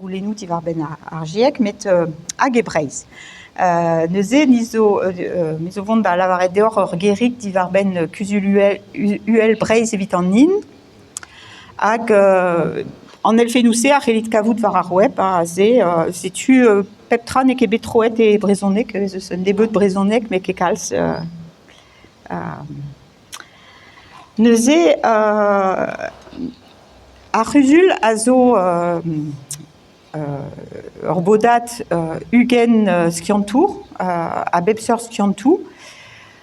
goulennoù diwar-benn ar GIEC met hag e Breizh. Neuze ni zo me zo vont da lavaret deoc'h ur gerig diwar-benn Kuzul Uhel Breizh evit an hin. Hag an elfennoù-se a c'hellit kavout war ar web ha aze setu pep tra n'eo ket bet troet e brezhoneg, ez eus un nebeud brezhoneg met ket kalz. Neuze ar c'huzul a zo ur bodad 20 skiantour a bep seurt skiantoù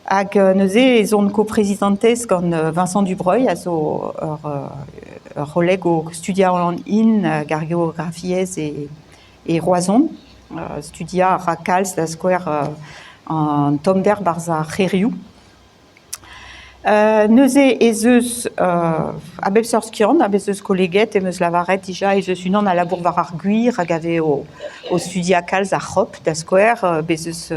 hag neuze ez on koprezidantez gant Vincent Dubreuil a zo ur c'holleg o studiañ an hin hag ar geografiezh e Roazhon. Studiañ a ra kalz da skouer an tommder 'barzh ar c'hêrioù. Neuze ez eus a bep seurt skiant, a bep eus koleged em eus lavaret dija ez eus unan a labour war ar gwir hag a vez o studiañ kalz ar c'hop da skouer, bez' eus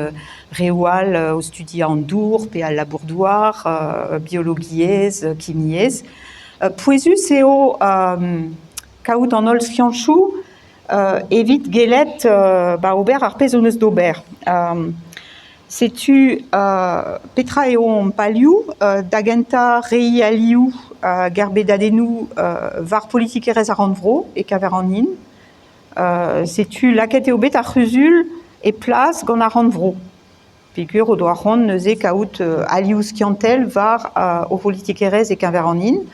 reoù all o studiañ an dour pe al labour-douar, biologiezh, kimiezh. Pouezus eo kaout an holl skiantoù evit gellet ober ar pezh hon eus d'ober. Setu petra eo hon palioù. Da gentañ reiñ alioù gerbedadennoù war politikerezh ar rannvro e-keñver an hin. Setu lakaet eo bet ar c'huzul e plas gant ar rannvro peogwir o doa c'hoant neuze kaout alioù skiantel war o politikerezh e-keñver an hin.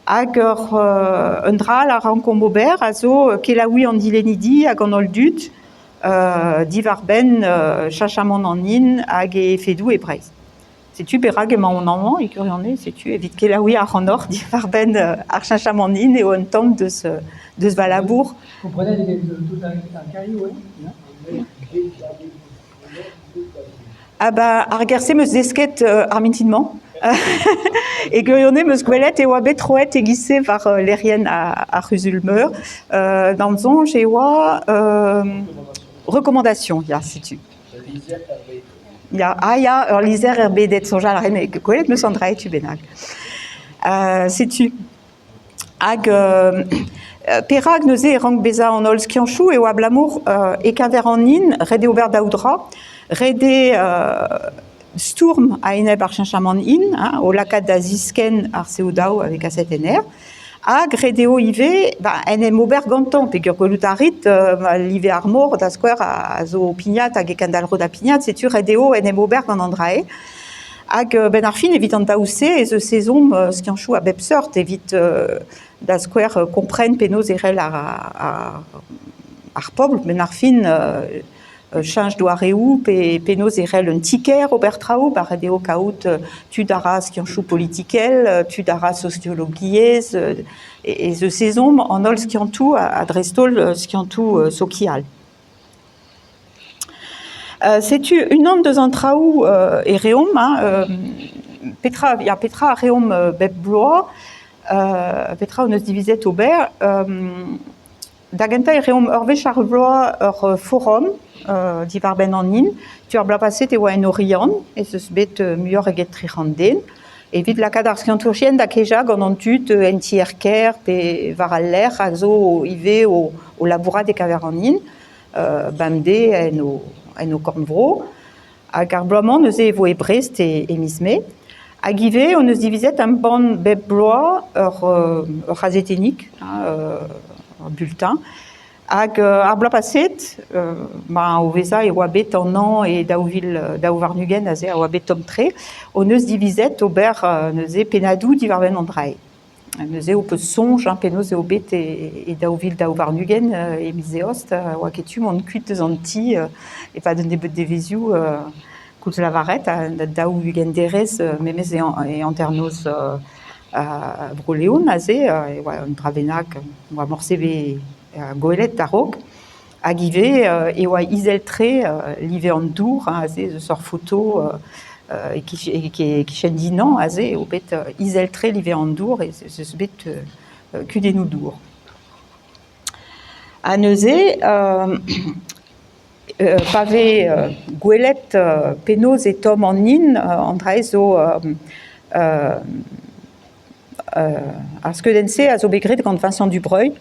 Hag ur un dra all a rankomp ober a zo kelaouiñ an dilennidi hag an holl dud diwar-benn cheñchamant an hin hag e efedoù e Breizh. Setu perak emaon amañ e gwirionez, setu evit kelaouiñ ac'hanoc'h diwar-benn ar cheñchamant hin eo un tamm deus, deus va labour. Ah bah, ar ger-se 'm eus desket ar mintin-mañ. E gwirionez 'm eus gwelet e oa bet troet e-giz-se war lec'hienn ar C'huzul-meur. D'am soñj e oa recommandation, ya, setu. Ya, ah ya, ur lizher erbedet, soñjal a rin, gwelet 'm eus an dra-se tu bennak. Setu. Hag perak neuze e rank bezañ an holl skianchoù eo abalamour e-keñver an hin, ret eo ober daou dra. Ret eo stourm a-enep ar cheñchamant hin, hein, o lakaat da ziskenn ar CO2 a vez kaset en aer. Hag ret eo ivez ba, en em ober gantañ, peogwir gwelout a rit live ar mor, da skouer, a zo o pignat hag e kendalc'ho da pignat, setu ret eo en em ober gant an dra-se. Hag benn ar fin, evit an daou-se, ez eus ezhomm skianchoù a bep seurt evit da skouer kompren penaos e c'hell ar, ar pobl, benn ar fin, cheñch doareoù pe penaos e c'hell un ti-kêr ober traoù, ba ret eo kaout tud a ra skianchoù politikel, tud a ra sokiologiezh, ez eus ezhomm an holl skiantoù ha dreist-holl skiantoù sokial. Setu unan deus an traoù e reomp, hein, petra ya petra a reomp bep bloaz, petra hon eus divizet ober. Da gentañ e reomp ur wech ar bloaz ur forum diwar-benn an hin. Tu ar bloaz paset e oa en Oriant, ez eus bet muioc'h eget 300 den. Evit lakaat ar skiantourien da kejañ gant an tud en tier-kêr pe war al lec'h a zo ivez o labourat e-keñver an hin, bemdez en o, en o korn-vro. Hag ar bloaz-mañ neuze e vo e Brest e miz Mae. Hag ivez hon eus divizet embann bep bloaz ur c'hazetennig, ur bulletin. Hag ar bloaz paset, ma o vezañ e oa bet an hañv e 2022 aze a oa bet tomm-tre, hon eus divizet ober neuze pennadoù diwar-benn an dra-se. Neuze ho peus soñj hein, penaos eo bet e 2022 e miz Eost, oa ket tu mont kuit eus an ti e-pad un nebeud devezhioù koulz lavaret, da 40 derez memes e hanternoz Bro-Leon aze, e oa un dra bennak, oa morse bet gwelet a-raok. Hag ivez e oa izel-tre live an dour, hein, aze ez eus ur foto e-kichen Dinan aze eo bet izel-tre live an dour ez eus bet kudennoù dour. Ha neuze, pa vez gwelet penaos e tomm an hin, an dra-se zo ar skeudenn-se a zo bet graet gant Vincent Dubreuil.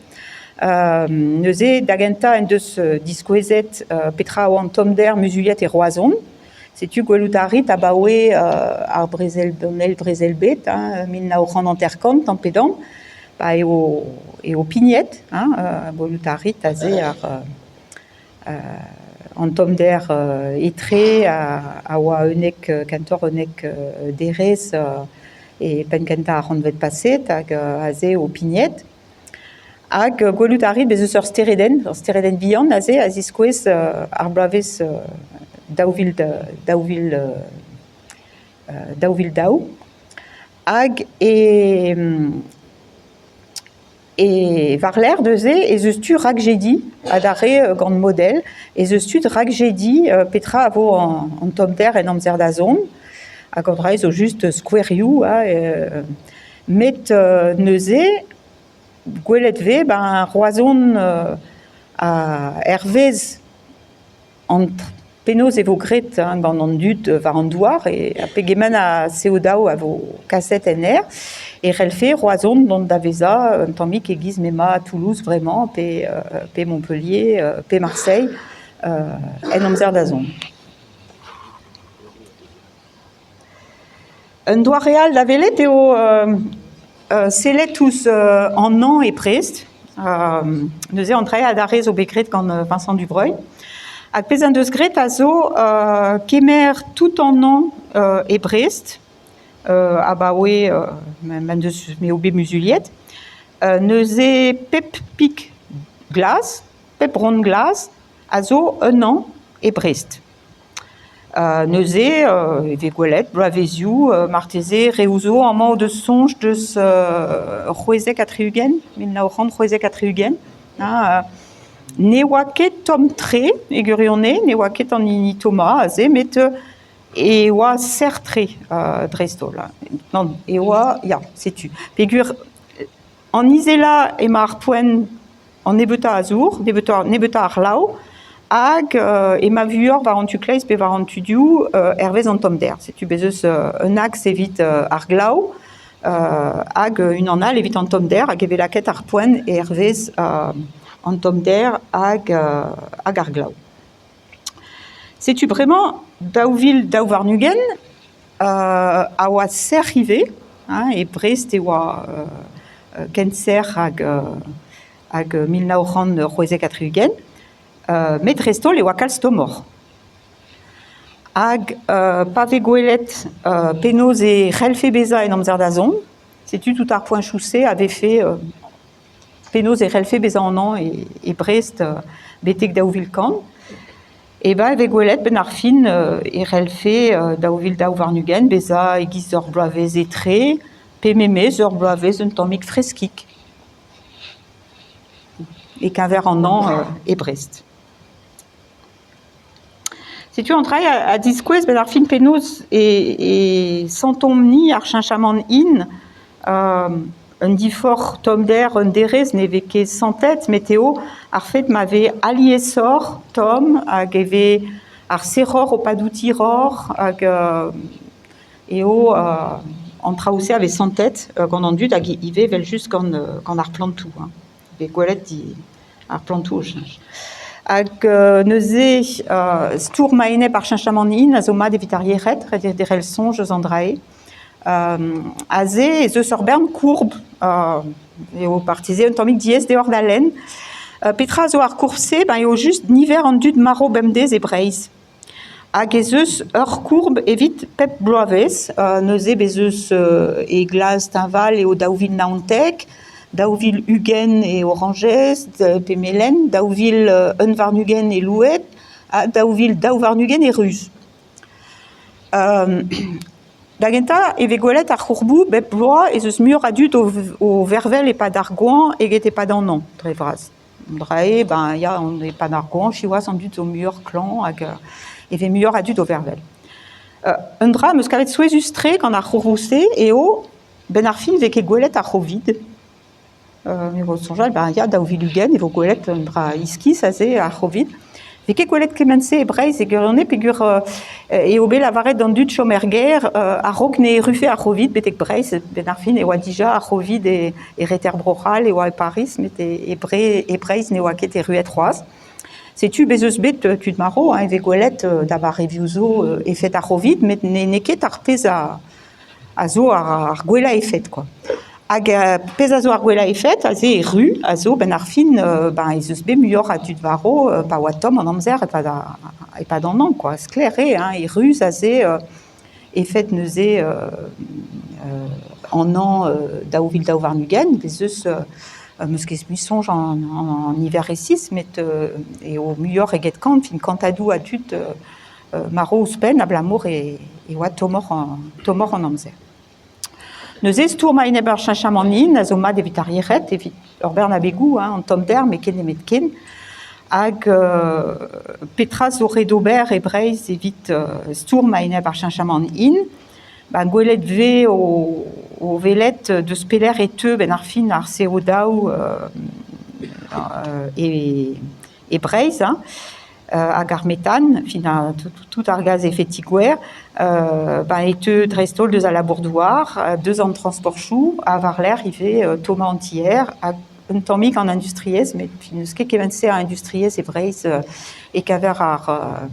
Neuze da gentañ en deus diskouezet petra a oa an tommder muzuliet e Roazhon. Setu gwelout a rit abaoe ar brezel an eil brezel-bed, hein, 1950 tamm pe damm, pa eo eo pignet, hein, gwelout a rit aze ar an tommder etre a oa 11 kentoc'h 11 derez e penn-kentañ ar c'hantved paseet hag aze eo pignet. Hag gwelout a rit ez eus ur steredenn vihan aze a ziskouez ar bloavezh 2002. Hag e e war-lerc'h neuze ez eus tu rakjediñ adarre gant model ez eus tu rakjediñ petra a vo an tommder en amzer da zont. Hag an dra-se zo just skouerioù hein, met neuze Gwelet 'vez ben Roazhon hervez an penaos e vo graet hein, gant an dud war an douar ha pegement a CO2 a vo kaset en aer e c'hellfe Roazhon dont da vezañ un tammig e-giz m'emañ Toulouse bremañ pe Montpellier pe Marseille en amzer da zont. Un doare all da welet eo sellet ouzh an hañv e Brest. Neuze an traoù adarre zo bet graet gant Vincent Dubreuil. Hag pezh en deus graet a zo kemer tout an hañv e Brest abaoe m'en deus m'eo bet muzuliet. Neuze pep pik glas, pep ront glas a zo un hañv e Brest. Neuze e vez gwelet bloavezioù marteze reoù zo amañ o deus soñj deus 76, 1976 hein. Ne oa ket tomm-tre e gwirionez, ne oa ket an hini tommañ aze met e oa serr-tre dreist-holl. Nann, e oa, ya, setu. Peogwir an izelañ emañ ar poent an nebeutañ a zour, nebeutañ a c'hlav, hag emañ vuioc'h war an tu kleiz pe war an tu dioù hervez an tommder. Setu bez' eus un aks evit ar glav hag unan all evit an tommder hag e vez lakaet ar poent hervez an tommder hag ar glav. Setu bremañ 2022 a oa sec'h ivez, hein, e Brest e oa ken sec'h hag hag 1976, met dreist-holl e oa kalz tommoc'h. Hag pa vez gwelet penaos e c'hellfe bezañ en amzer da zont, setu tout ar poenchoù-se a vefe Penaos e c'hellfe bezañ an hañv e Brest betek 2000? E ben e vez gwelet 'benn ar fin e c'hellfe 2022 bezañ e-giz ur bloavezh etre pe memes ur bloavezh un tammig freskik e-keñver an hañv e Brest. Setu an trailh a diskouez 'benn ar fin penaos e santomp-ni ar cheñchamant hin. Un diforc'h tommder, un derez ne vez ket santet met eo ar fed ma vez aliesoc'h tomm hag e vez ar sec'hor o padout hiroc'h hag eo an traoù-se a vez santet gant an dud hag ivez evel-just gant ar plantoù. Bet gwelet ar plantoù o cheñch. Hag neuze stourm a-enep ar cheñchamant hin a zo mat evit ar yec'hed, ret eo derc'hel soñj eus an dra-se. Aze ez eus ur bern kourb, eo marteze un tammig diaes deoc'h da lenn. Petra zo ar kourb-se? Ben eo just niver an dud marv bemdez e Breizh. Hag ez eus ur kourb evit pep bloavezh. Neuze bez' eus e glas teñval eo 2019, 2020 e orañjez pe melen, 2021 e louet ha 2022 e ruz. Da gentañ e vez gwelet ar c'hourboù bep bloaz ez eus muioc'h a dud o vervel e-pad ar goañv eget e-pad an hañv dre vras. An dra-se, ben ya, e-pad ar goañv siwazh an dud zo muioc'h klañv hag e vez muioc'h a dud o vervel. Un dra am eus kavet souezhus-tre gant ar c'horoù-se eo 'benn ar fin ne vez ket gwelet ar C'hovid. Me vo soñjal, ben ya, 2020 e vo gwelet un dra iskis aze, ar C'hovid. Vez ket gwelet kement-se e Breizh e gwirionez peogwir eo bet lavaret d'an dud chom er gêr a-raok ne errufe ar C'hovid betek Breizh. Benn ar fin e oa dija ar C'hovid e reter Bro-C'hall, e oa e Pariz, met e Breizh ne oa ket erruet c'hoazh. Setu bez' eus bet tud marv, hein, e vez gwelet da varevioù zo efed ar C'hovid, met n'eo ket ar pezh a a zo ar gwellañ efed kwa. Hag pezh a zo ar gwellañ efed aze e ru a zo benn ar fin ben ez eus bet muioc'h a dud varv pa oa tomm an amzer e-pad e-pad an hañv kwa. Sklaer eo hein, e ruz aze efed neuze an hañv 2022 ez eus 'm eus ket mui soñj an niver resis met eo muioc'h eget kant, fin kantadoù a dud marv ouzhpenn abalamour e oa tommoc'h an amzer. Neuze stourm a-enep ar cheñchamant hin a zo mat evit ar yec'hed, evit ur bern abegoù, hein, an tommder met ket nemetken. Hag petra zo ret ober e Breizh evit stourm a-enep ar cheñchamant hin? Ba gwelet 'vez o welet deus pelec'h e teu 'benn ar fin ar CO2 e Breizh, hein. Hag ar metan, fin tout ar gaz effet ti-gwer, ben e teu dreist-holl deus al labour-douar, deus an transportchoù, ha war-lerc'h ivez tommañ an tier hag un tammig an industriezh, met n'eus ket kement-se a industriezh e Breizh e-keñver ar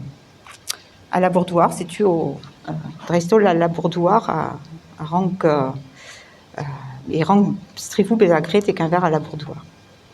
al labour-douar, setu dreist-holl al labour-douar a rank e rank strivoù bezañ graet e-keñver al labour-douar.